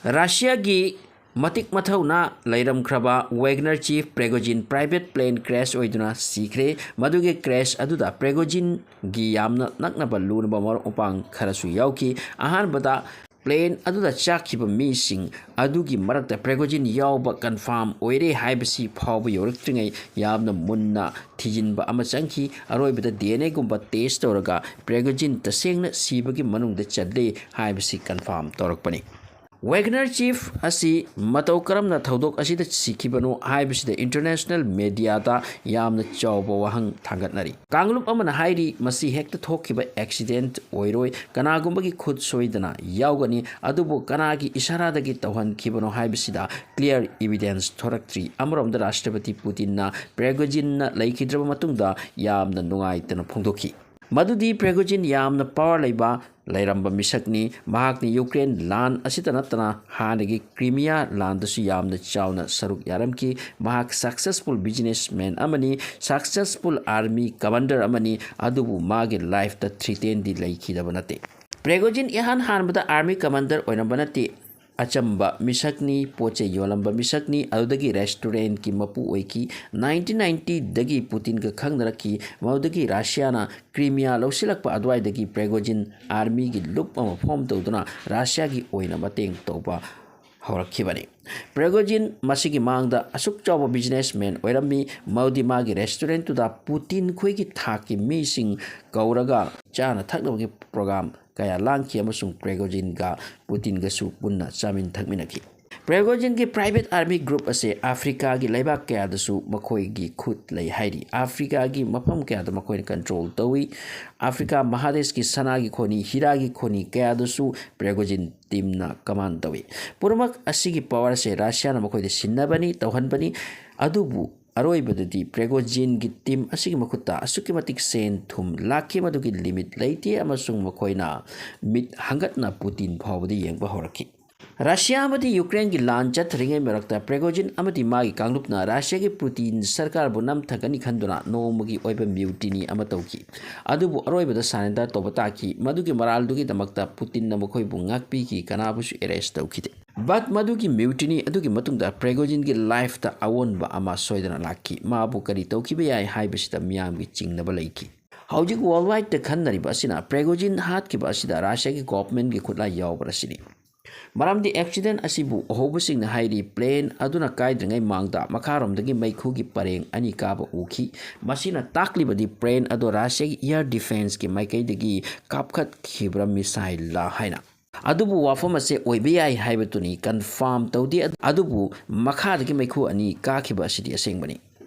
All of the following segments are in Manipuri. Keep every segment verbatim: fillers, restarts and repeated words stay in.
ꯔꯁꯤꯌꯥꯒꯤ ꯃꯇꯤꯛ ꯃꯊꯧꯅ ꯂꯩꯔꯝꯈ꯭ꯔꯕ Wagner chief Prigozhin private plane crash ꯑꯣꯏꯗꯨꯅ ꯁꯤꯈ꯭ꯔꯦ꯫ ꯃꯗꯨꯒꯤ crash ꯑꯗꯨꯗ Prigozinꯒꯤ ꯌꯥꯝꯅ ꯅꯛꯅꯕ ꯂꯨꯅꯕ ꯃꯔꯨꯞ ꯃꯄꯥꯡ ꯈꯔꯁꯨ ꯌꯥꯎꯈꯤ꯫ ꯑꯍꯥꯟꯕꯗ plane ꯑꯗꯨꯗ ꯆꯥꯛꯈꯤꯕ ꯃꯤꯁꯤꯡ ꯑꯗꯨꯒꯤ ꯃꯔꯛꯇ Prigozhin ꯌꯥꯎꯕ confirm ꯑꯣꯏꯔꯦ ꯍꯥꯏꯕꯁꯤ ꯐꯥꯎꯕ ꯌꯧꯔꯛꯇ꯭ꯔꯤꯉꯩ ꯌꯥꯝꯅ ꯃꯨꯟꯅ ꯊꯤꯖꯤꯟꯕ ꯑꯃ ꯆꯪꯈꯤ꯫ ꯑꯔꯣꯏꯕꯗ DNAꯒꯨꯝꯕ test ꯇꯧꯔꯒ Prigozhin ꯇꯁꯦꯡꯅ ꯁꯤꯕꯒꯤ ꯃꯅꯨꯡꯗ ꯆꯜꯂꯦ ꯍꯥꯏꯕꯁꯤ confirm ꯇꯧꯔꯛꯄꯅꯤ꯫ Wagner chief ꯑꯁꯤ ꯃꯇꯧ ꯀꯔꯝꯅ ꯊꯧꯗꯣꯛ ꯑꯁꯤꯗ ꯁꯤꯈꯤꯕꯅꯣ ꯍꯥꯏꯕꯁꯤꯗ international mediaꯗ ꯌꯥꯝꯅ ꯆꯥꯎꯕ ꯋꯥꯍꯪ ꯊꯥꯡꯒꯠꯅꯔꯤ꯫ ꯀꯥꯡꯂꯨꯞ ꯑꯃꯅ ꯍꯥꯏꯔꯤ, ꯃꯁꯤ ꯍꯦꯛꯇ ꯊꯣꯛꯈꯤꯕ accident ꯑꯣꯏꯔꯣꯏ, ꯀꯅꯥꯒꯨꯝꯕꯒꯤ ꯈꯨꯠ ꯁꯣꯏꯗꯅ ꯌꯥꯎꯒꯅꯤ, ꯑꯗꯨꯕꯨ ꯀꯅꯥꯒꯤ ꯏꯁꯥꯔꯥꯗꯒꯤ ꯇꯧꯍꯟꯈꯤꯕꯅꯣ ꯍꯥꯏꯕꯁꯤꯗ clear evidence ꯊꯣꯔꯛꯇ꯭ꯔꯤ꯫ ꯑꯃꯔꯣꯝꯗ ꯔꯥꯁꯇ꯭ꯔꯄꯇꯤ ꯄꯨꯇꯤꯟꯅ Prigozinꯅ ꯂꯩꯈꯤꯗ꯭ꯔꯕ ꯃꯇꯨꯡꯗ ꯌꯥꯝꯅ ꯅꯨꯡꯉꯥꯏꯇꯅ ꯐꯣꯡꯗꯣꯛꯈꯤ꯫ ꯃꯗꯨꯗꯤ Prigozhin ꯌꯥꯝꯅ power ꯂꯩꯕ ꯂꯩꯔꯝꯕ ꯃꯤꯁꯛꯅꯤ꯫ ꯃꯍꯥꯛꯅ ꯌꯨꯀ꯭ꯔꯦꯟ ꯂꯥꯟ ꯑꯁꯤꯇ ꯅꯠꯇꯅ ꯍꯥꯟꯅꯒꯤ ꯀ꯭ꯔꯤꯃꯤꯌꯥ ꯂꯥꯟꯗꯁꯨ ꯌꯥꯝꯅ ꯆꯥꯎꯅ ꯁꯔꯨꯛ ꯌꯥꯔꯝꯈꯤ꯫ ꯃꯍꯥꯛ successful businessman ꯑꯃꯅꯤ, successful army commander ꯑꯃꯅꯤ, ꯑꯗꯨꯕꯨ ꯃꯥꯒꯤ lifeꯇ threatenꯗꯤ ꯂꯩꯈꯤꯗꯕ ꯅꯠꯇꯦ꯫ Prigozhin ꯏꯍꯥꯟ ꯍꯥꯟꯕꯗ army commander ꯑꯣꯏꯔꯝꯕ ꯅꯠꯇꯦ꯫ ꯑꯆꯝꯕ ꯃꯤꯁꯛꯅꯤ, ꯄꯣꯠ ꯆꯩ ꯌꯣꯜꯂꯝꯕ ꯃꯤꯁꯛꯅꯤ, ꯑꯗꯨꯗꯒꯤ restaurantꯀꯤ ꯃꯄꯨ ꯑꯣꯏꯈꯤ꯫ Nineteen ninetyꯗꯒꯤ ꯄꯨꯇꯤꯟꯒ ꯈꯪꯅꯔꯛꯈꯤ꯫ ꯃꯗꯨꯗꯒꯤ ꯔꯁꯤꯌꯥꯅ ꯀ꯭ꯔꯤꯃꯤꯌꯥ ꯂꯧꯁꯤꯜꯂꯛꯄ ꯑꯗꯨꯋꯥꯏꯗꯒꯤ Prigozhin armyꯒꯤ ꯂꯨꯞ ꯑꯃ form ꯇꯧꯗꯨꯅ ꯔꯁꯤꯌꯥꯒꯤ ꯑꯣꯏꯅ ꯃꯇꯦꯡ ꯇꯧꯕ ꯍꯧꯔꯛꯈꯤꯕꯅꯤ꯫ Prigozhin ꯃꯁꯤꯒꯤ ꯃꯥꯡꯗ ꯑꯁꯨꯛ ꯆꯥꯎꯕ businessman ꯑꯣꯏꯔꯝꯃꯤ꯫ ꯃꯗꯨꯗꯤ ꯃꯥꯒꯤ restaurantꯇꯨꯗ ꯄꯨꯇꯤꯟ ꯈꯣꯏꯒꯤ ꯊꯥꯛꯀꯤ ꯃꯤꯁꯤꯡ ꯀꯧꯔꯒ ꯆꯥꯅ ꯊꯛꯅꯕꯒꯤ program ꯀꯌꯥ ꯂꯥꯡꯈꯤ ꯑꯃꯁꯨꯡ Prigozhinꯒ ꯄꯨꯇꯤꯟꯒꯁꯨ ꯄꯨꯟꯅ ꯆꯥꯃꯤꯟ ꯊꯛꯃꯤꯟꯅꯈꯤ꯫ Prigozhinꯒꯤ private army group ꯑꯁꯤ ꯑꯐ꯭ꯔꯤꯀꯥꯒꯤ ꯂꯩꯕꯥꯛ ꯀꯌꯥꯗꯁꯨ ꯃꯈꯣꯏꯒꯤ ꯈꯨꯠ ꯂꯩ ꯍꯥꯏꯔꯤ꯫ ꯑꯐ꯭ꯔꯤꯀꯥꯒꯤ ꯃꯐꯝ ꯀꯌꯥꯗ ꯃꯈꯣꯏꯅ control ꯇꯧꯏ꯫ ꯑꯐ꯭ꯔꯤꯀꯥ ꯃꯍꯥꯗꯦꯁꯀꯤ ꯁꯅꯥꯒꯤ ꯈꯣꯅꯤ, ꯍꯤꯔꯥꯒꯤ ꯈꯣꯅꯤ ꯀꯌꯥꯗꯁꯨ Prigozhin teamꯅ command ꯇꯧꯏ꯫ ꯄꯨꯝꯅꯃꯛ ꯑꯁꯤꯒꯤ power ꯑꯁꯤ ꯔꯁꯤꯌꯥꯅ ꯃꯈꯣꯏꯗ ꯁꯤꯟꯅꯕꯅꯤ, ꯇꯧꯍꯟꯕꯅꯤ꯫ ꯑꯗꯨꯕꯨ ꯑꯔꯣꯏꯕꯗꯗꯤ Prigozhinꯒꯤ team ꯑꯁꯤꯒꯤ ꯃꯈꯨꯠꯇ ꯑꯁꯨꯛꯀꯤ ꯃꯇꯤꯛ ꯁꯦꯟ ꯊꯨꯝ ꯂꯥꯛꯈꯤ, ꯃꯗꯨꯒꯤ limit ꯂꯩꯇꯦ, ꯑꯃꯁꯨꯡ ꯃꯈꯣꯏꯅ ꯃꯤꯠ ꯍꯥꯡꯒꯠꯅ ꯄꯨꯇꯤꯟ ꯐꯥꯎꯕꯗ ꯌꯦꯡꯕ ꯍꯧꯔꯛꯈꯤ꯫ ꯔꯁꯤꯌꯥ ꯑꯃꯗꯤ ꯌꯨꯀ꯭ꯔꯦꯟꯒꯤ ꯂꯥꯟ ꯆꯠꯊꯔꯤꯉꯩ ꯃꯔꯛꯇ Prigozhin ꯑꯃꯗꯤ ꯃꯥꯒꯤ ꯀꯥꯡꯂꯨꯞꯅ ꯔꯁꯤꯌꯥꯒꯤ ꯄꯨꯇꯤꯟ ꯁꯔꯀꯥꯔꯕꯨ ꯅꯝꯊꯒꯅꯤ ꯈꯟꯗꯨꯅ ꯅꯣꯡꯃꯒꯤ ꯑꯣꯏꯕ mutiny ꯑꯃ ꯇꯧꯈꯤ꯫ ꯑꯗꯨꯕꯨ ꯑꯔꯣꯏꯕꯗ surrender ꯇꯧꯕ ꯇꯥꯈꯤ꯫ ꯃꯗꯨꯒꯤ ꯃꯔꯥꯜꯗꯨꯒꯤꯗꯃꯛꯇ ꯄꯨꯇꯤꯟꯅ ꯃꯈꯣꯏꯕꯨ ꯉꯥꯛꯄꯤꯈꯤ, ꯀꯅꯥꯕꯨꯁꯨ arrest ꯇꯧꯈꯤꯗꯦ꯫ But ꯃꯗꯨꯒꯤ mutiny ꯑꯗꯨꯒꯤ ꯃꯇꯨꯡꯗ Prigoginꯒꯤ lifeꯇ ꯑꯑꯣꯟꯕ ꯑꯃ ꯁꯣꯏꯗꯅ ꯂꯥꯛꯈꯤ꯫ ꯃꯥꯕꯨ ꯀꯔꯤ ꯇꯧꯈꯤꯕ ꯌꯥꯏ ꯍꯥꯏꯕꯁꯤꯗ ꯃꯤꯌꯥꯝꯒꯤ ꯆꯤꯡꯅꯕ ꯂꯩꯈꯤ꯫ ꯍꯧꯖꯤꯛ worldwideꯇ ꯈꯟꯅꯔꯤꯕ ꯑꯁꯤꯅ Prigozhin ꯍꯥꯠꯈꯤꯕ ꯑꯁꯤꯗ Russiaꯒꯤ governmentꯀꯤ ꯈꯨꯠꯂꯥꯏ ꯌꯥꯎꯕ꯭ꯔꯥ ꯁꯤꯅꯤ꯫ ꯃꯔꯝꯗꯤ accident ꯑꯁꯤꯕꯨ ꯑꯍꯧꯕꯁꯤꯡꯅ ꯍꯥꯏꯔꯤ plane ꯑꯗꯨꯅ ꯀꯥꯏꯗ꯭ꯔꯤꯉꯩ ꯃꯥꯡꯗ ꯃꯈꯥꯔꯣꯝꯗꯒꯤ ꯃꯩꯈꯨꯒꯤ ꯄꯔꯦꯡ ꯑꯅꯤ ꯀꯥꯕ ꯎꯈꯤ꯫ ꯃꯁꯤꯅ ꯇꯥꯛꯂꯤꯕꯗꯤ plane ꯑꯗꯣ Russiaꯒꯤ air defenceꯀꯤ ꯃꯥꯏꯀꯩꯗꯒꯤ ꯀꯥꯞꯈꯠꯈꯤꯕ꯭ꯔꯥ missileꯂ ꯍꯥꯏꯅ꯫ ꯑꯗꯨꯕꯨ ꯋꯥꯐꯝ ꯑꯁꯦ ꯑꯣꯏꯕ ꯌꯥꯏ ꯍꯥꯏꯕꯗꯨꯅꯤ confirm ꯇꯧꯗꯦ꯫ ꯑꯗꯨꯕꯨ ꯃꯈꯥꯗꯒꯤ ꯃꯩꯈꯨ ꯑꯅꯤ ꯀꯥꯈꯤꯕ ꯑꯁꯤꯗꯤ ꯑꯁꯦꯡꯕꯅꯤ꯫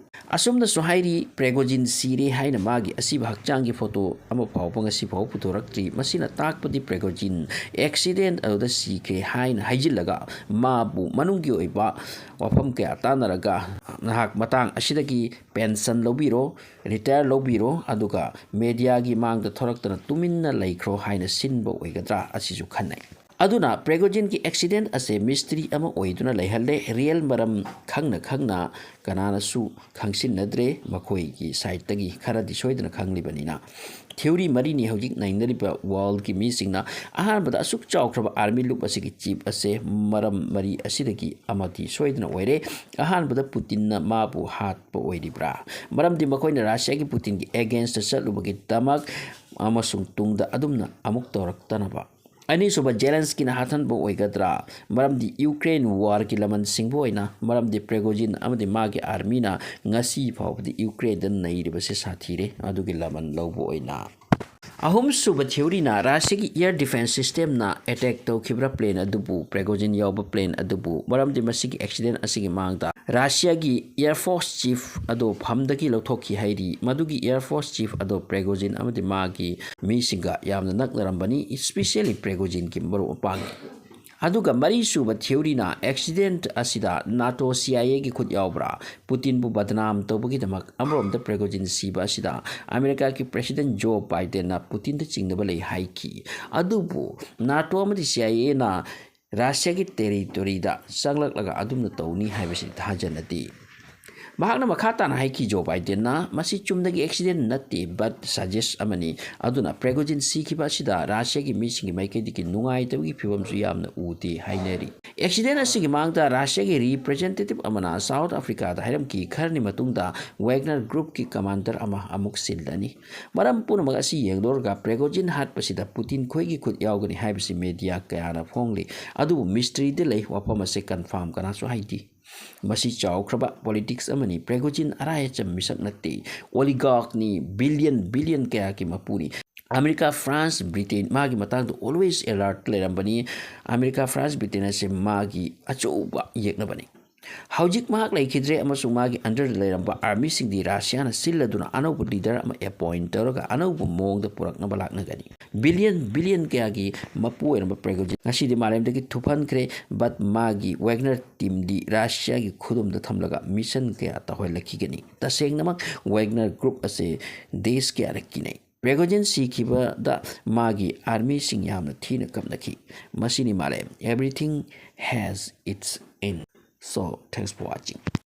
ꯑꯁꯨꯝꯅꯁꯨ ꯍꯥꯏꯔꯤ, Prigozhin ꯁꯤꯔꯦ ꯍꯥꯏꯅ ꯃꯥꯒꯤ ꯑꯁꯤꯕ ꯍꯛꯆꯥꯡꯒꯤ photo ꯑꯃ ꯐꯥꯎꯕ ꯉꯁꯤ ꯐꯥꯎꯕ ꯄꯨꯊꯣꯔꯛꯇ꯭ꯔꯤ꯫ ꯃꯁꯤꯅ ꯇꯥꯛꯄꯗꯤ Prigozhin accident ꯑꯗꯨꯗ ꯁꯤꯈ꯭ꯔꯦ ꯍꯥꯏꯅ ꯍꯥꯏꯖꯤꯜꯂꯒ ꯃꯥꯕꯨ ꯃꯅꯨꯡꯒꯤ ꯑꯣꯏꯕ ꯋꯥꯐꯝ ꯀꯌꯥ ꯇꯥꯟꯅꯔꯒ ꯅꯍꯥꯛ ꯃꯇꯥꯡ ꯑꯁꯤꯗꯒꯤ pension ꯂꯧꯕꯤꯔꯣ, retire ꯂꯧꯕꯤꯔꯣ, ꯑꯗꯨꯒ mediaꯒꯤ ꯃꯥꯡꯗ ꯊꯣꯔꯛꯇꯅ ꯇꯨꯃꯤꯟꯅ ꯂꯩꯈ꯭ꯔꯣ ꯍꯥꯏꯅ ꯁꯤꯟꯕ ꯑꯣꯏꯒꯗ꯭ꯔꯥ ꯑꯁꯤꯁꯨ ꯈꯟꯅꯩ꯫ ꯑꯗꯨꯅ Prigoginꯒꯤ accident ꯑꯁꯦ mystery ꯑꯃ ꯑꯣꯏꯗꯨꯅ ꯂꯩꯍꯜꯂꯦ꯫ Real ꯃꯔꯝ ꯈꯪꯅ ꯈꯪꯅ ꯀꯅꯥꯅꯁꯨ ꯈꯪꯁꯤꯟꯅꯗ꯭ꯔꯦ꯫ ꯃꯈꯣꯏꯒꯤ sideꯇꯒꯤ ꯈꯔꯗꯤ ꯁꯣꯏꯗꯅ ꯈꯪꯂꯤꯕꯅꯤꯅ꯫ Theory ꯃꯔꯤꯅꯤ ꯍꯧꯖꯤꯛ ꯅꯩꯅꯔꯤꯕ worldꯀꯤ ꯃꯤꯁꯤꯡꯅ꯫ ꯑꯍꯥꯟꯕꯗ, ꯑꯁꯨꯛ ꯆꯥꯎꯈ꯭ꯔꯕ army ꯂꯨꯞ ꯑꯁꯤꯒꯤ chief ꯑꯁꯦ ꯃꯔꯝ ꯃꯔꯤ ꯑꯁꯤꯗꯒꯤ ꯑꯃꯗꯤ ꯁꯣꯏꯗꯅ ꯑꯣꯏꯔꯦ꯫ ꯑꯍꯥꯟꯕꯗ, Putinꯅ ꯃꯥꯕꯨ ꯍꯥꯠꯄ ꯑꯣꯏꯔꯤꯕ꯭ꯔꯥ? ꯃꯔꯝꯗꯤ ꯃꯈꯣꯏꯅ Russiaꯒꯤ Putinꯒꯤ againstꯇ ꯆꯠꯂꯨꯕꯒꯤꯗꯃꯛ ꯑꯃꯁꯨꯡ ꯇꯨꯡꯗ ꯑꯗꯨꯝꯅ ꯑꯃꯨꯛ ꯇꯧꯔꯛꯇꯅꯕ꯫ ꯑꯅꯤꯁꯨꯕ, Zelenskyꯅ ꯍꯥꯠꯍꯟꯕ ꯑꯣꯏꯒꯗ꯭ꯔꯥ? ꯃꯔꯝꯗꯤ Ukraine warꯒꯤ ꯂꯃꯟ ꯁꯤꯡꯕ ꯑꯣꯏꯅ, ꯃꯔꯝꯗꯤ Prigozhin ꯑꯃꯗꯤ ꯃꯥꯒꯤ armyꯅ ꯉꯁꯤ ꯐꯥꯎꯕꯗꯤ Ukraineꯗ ꯅꯩꯔꯤꯕꯁꯦ ꯁꯥꯊꯤꯔꯦ, ꯑꯗꯨꯒꯤ ꯂꯃꯟ ꯂꯧꯕ ꯑꯣꯏꯅ꯫ ꯑꯍꯨꯝꯁꯨꯕ theoryꯅ Russiaꯒꯤ air defense systemꯅ attack ꯇꯧꯈꯤꯕ꯭ꯔꯥ plane ꯑꯗꯨꯕꯨ, Prigozhin ꯌꯥꯎꯕ plane ꯑꯗꯨꯕꯨ, ꯃꯔꯝꯗꯤ ꯃꯁꯤꯒꯤ accident ꯑꯁꯤꯒꯤ ꯃꯥꯡꯗ Russiaꯒꯤ air force chief ꯑꯗꯨ ꯐꯝꯗꯒꯤ ꯂꯧꯊꯣꯛꯈꯤ ꯍꯥꯏꯔꯤ꯫ ꯃꯗꯨꯒꯤ air force chief ꯑꯗꯨ Prigozhin ꯑꯃꯗꯤ ꯃꯥꯒꯤ ꯃꯤꯁꯤꯡꯒ ꯌꯥꯝꯅ ꯅꯛꯅꯔꯝꯕꯅꯤ, especially Prigoginꯒꯤ ꯃꯔꯨꯞ ꯃꯄꯥꯡ꯫ ꯑꯗꯨꯒ ꯃꯔꯤꯁꯨꯕ theoryꯅ accident ꯑꯁꯤꯗ NATO, CIAꯒꯤ ꯈꯨꯠ ꯌꯥꯎꯕ꯭ꯔꯥ? Putinꯕꯨ ꯕꯗꯅꯥꯝ ꯇꯧꯕꯒꯤꯗꯃꯛ ꯑꯃꯔꯣꯝꯗ Prigozhin ꯁꯤꯕ ꯑꯁꯤꯗ Americaꯒꯤ President Joe Bidenꯅ Putinꯗ ꯆꯤꯡꯅꯕ ꯂꯩ ꯍꯥꯏꯈꯤ꯫ ꯑꯗꯨꯕꯨ NATO ꯑꯃꯗꯤ CIAꯅ Russiaꯒꯤ territoryꯗ ꯆꯪꯂꯛꯂꯒ ꯑꯗꯨꯝꯅ ꯇꯧꯅꯤ ꯍꯥꯏꯕꯁꯤ ꯊꯥꯖꯅꯗꯦ꯫ ꯃꯍꯥꯛꯅ ꯃꯈꯥ ꯇꯥꯅ ꯍꯥꯏꯈꯤ, ꯖꯣ ꯕꯥꯏꯗꯦꯟꯅ, "ꯃꯁꯤ ꯆꯨꯝꯅꯒꯤ ꯑꯦꯛꯁꯤꯗꯦꯟ ꯅꯠꯇꯦ, but suggest ꯑꯃꯅꯤ꯫ ꯑꯗꯨꯅ ꯄ꯭ꯔꯦꯒꯣꯖꯤꯟ ꯁꯤꯈꯤꯕ ꯑꯁꯤꯗ ꯔꯥꯁꯤꯌꯥꯒꯤ ꯃꯤꯁꯤꯡꯒꯤ ꯃꯥꯏꯀꯩꯗꯒꯤ ꯅꯨꯡꯉꯥꯏꯇꯕꯒꯤ ꯐꯤꯕꯝꯁꯨ ꯌꯥꯝꯅ ꯎꯗꯦ" ꯍꯥꯏꯅꯔꯤ꯫ ꯑꯦꯛꯁꯤꯗꯦꯟ ꯑꯁꯤꯒꯤ ꯃꯃꯥꯡꯗ ꯔꯥꯁꯤꯌꯥꯒꯤ ꯔꯤꯄ꯭ꯔꯦꯖꯦꯟꯇꯦꯇꯤꯚ ꯑꯃꯅ ꯁꯥꯎꯠ ꯑꯐ꯭ꯔꯤꯀꯥꯗ ꯍꯥꯏꯔꯝꯈꯤ, "ꯈꯔꯅꯤ ꯃꯇꯨꯡꯗ ꯋꯦꯒꯅꯔ ꯒ꯭ꯔꯨꯞꯀꯤ ꯀꯃꯥꯟꯗꯔ ꯑꯃ ꯑꯃꯨꯛ ꯁꯤꯜꯂꯅꯤ꯫ ꯃꯔꯝ ꯄꯨꯝꯅꯃꯛ ꯑꯁꯤ ꯌꯦꯡꯂꯨꯔꯒ ꯄ꯭ꯔꯦꯒꯣꯖꯤꯟ ꯍꯥꯠꯄꯁꯤꯗ ꯄꯨꯇꯤꯟ ꯈꯣꯏꯒꯤ ꯈꯨꯠ ꯌꯥꯎꯒꯅꯤ ꯍꯥꯏꯕꯁꯤ ꯃꯦꯗꯤꯌꯥ ꯀꯌꯥꯅ ꯐꯣꯡꯂꯤ꯫ ꯑꯗꯨꯕꯨ ꯃꯤꯁꯇ꯭ꯔꯤꯗ ꯂꯩ, ꯋꯥꯐꯝ ꯑꯁꯤ ꯀꯟꯐꯥꯔꯝ ꯀꯅꯥꯁꯨ ꯍꯥꯏꯗꯦ꯫ ꯃꯁꯤ ꯆꯥꯎꯈ꯭ꯔꯕ ꯄꯣꯂꯤꯇꯤꯛꯁ ꯑꯃꯅꯤ꯫ ꯄ꯭ꯔꯦꯒꯣꯖꯤꯟ ꯑꯔꯥꯏ ꯑꯆꯝ ꯃꯤꯁꯛ ꯅꯠꯇꯦ, ꯑꯣꯂꯤꯒꯥꯔꯛꯅꯤ, ꯕꯤꯂꯤꯌꯟ ꯕꯤꯂꯤꯌꯟ ꯀꯌꯥꯒꯤ ꯃꯄꯨꯅꯤ꯫ ꯑꯃꯦꯔꯤꯀꯥ, ꯐ꯭ꯔꯥꯟꯁ, ꯕ꯭ꯔꯤꯇꯦꯟ ꯃꯥꯒꯤ ꯃꯇꯥꯡꯗ always alert ꯂꯩꯔꯝꯕꯅꯤ꯫ ꯑꯃꯦꯔꯤꯀꯥ, ꯐ꯭ꯔꯥꯟꯁ, ꯕ꯭ꯔꯤꯇꯦꯟ ꯑꯁꯦ ꯃꯥꯒꯤ ꯑꯆꯧꯕ ꯌꯦꯛꯅꯕꯅꯤ꯫ ꯍꯧꯖꯤꯛ ꯃꯍꯥꯛ ꯂꯩꯈꯤꯗ꯭ꯔꯦ ꯑꯃꯁꯨꯡ ꯃꯥꯒꯤ ꯑꯟꯗꯔꯗ ꯂꯩꯔꯝꯕ ꯑꯥꯔꯃꯤꯁꯤꯡꯗꯤ ꯔꯥꯁꯤꯌꯥꯅ ꯁꯤꯜꯂꯗꯨꯅ ꯑꯅꯧꯕ ꯂꯤꯗꯔ ꯑꯃ ꯑꯦꯄꯣꯏꯟꯠ ꯇꯧꯔꯒ ꯑꯅꯧꯕ ꯃꯑꯣꯡꯗ ꯄꯨꯔꯛꯅꯕ ꯂꯥꯛꯅꯒꯅꯤ꯫ ꯕꯤꯂꯤꯌꯟ ꯕꯤꯂꯤꯌꯟ ꯀꯌꯥꯒꯤ ꯃꯄꯨ ꯑꯣꯏꯔꯝꯕ ꯄ꯭ꯔꯦꯒꯣꯖꯤꯟ ꯉꯁꯤꯗꯤ ꯃꯥꯂꯦꯝꯗꯒꯤ ꯊꯨꯞꯍꯟꯈ꯭ꯔꯦ, but ꯃꯥꯒꯤ ꯋꯦꯒꯅꯔ ꯇꯤꯝꯗꯤ ꯔꯥꯁꯤꯌꯥꯒꯤ ꯈꯨꯗꯨꯝꯗ ꯊꯝꯂꯒ ꯃꯤꯁꯟ ꯀꯌꯥ ꯇꯧꯍꯜꯂꯛꯈꯤꯒꯅꯤ꯫ ꯇꯁꯦꯡꯅꯃꯛ ꯋꯦꯒꯅꯔ ꯒ꯭ꯔꯨꯞ ꯑꯁꯦ ꯗꯦꯁ ꯀꯌꯥꯅ ꯀꯤꯅꯩ꯫ ꯄ꯭ꯔꯦꯒꯣꯖꯤꯟ ꯁꯤꯈꯤꯕꯗ ꯃꯥꯒꯤ ꯑꯥꯔꯃꯤꯁꯤꯡ ꯌꯥꯝꯅ ꯊꯤꯅ ꯀꯞꯅꯈꯤ꯫ ꯃꯁꯤꯅꯤ ꯃꯥꯂꯦꯝ꯫ Everything has its end. So, thanks for watching.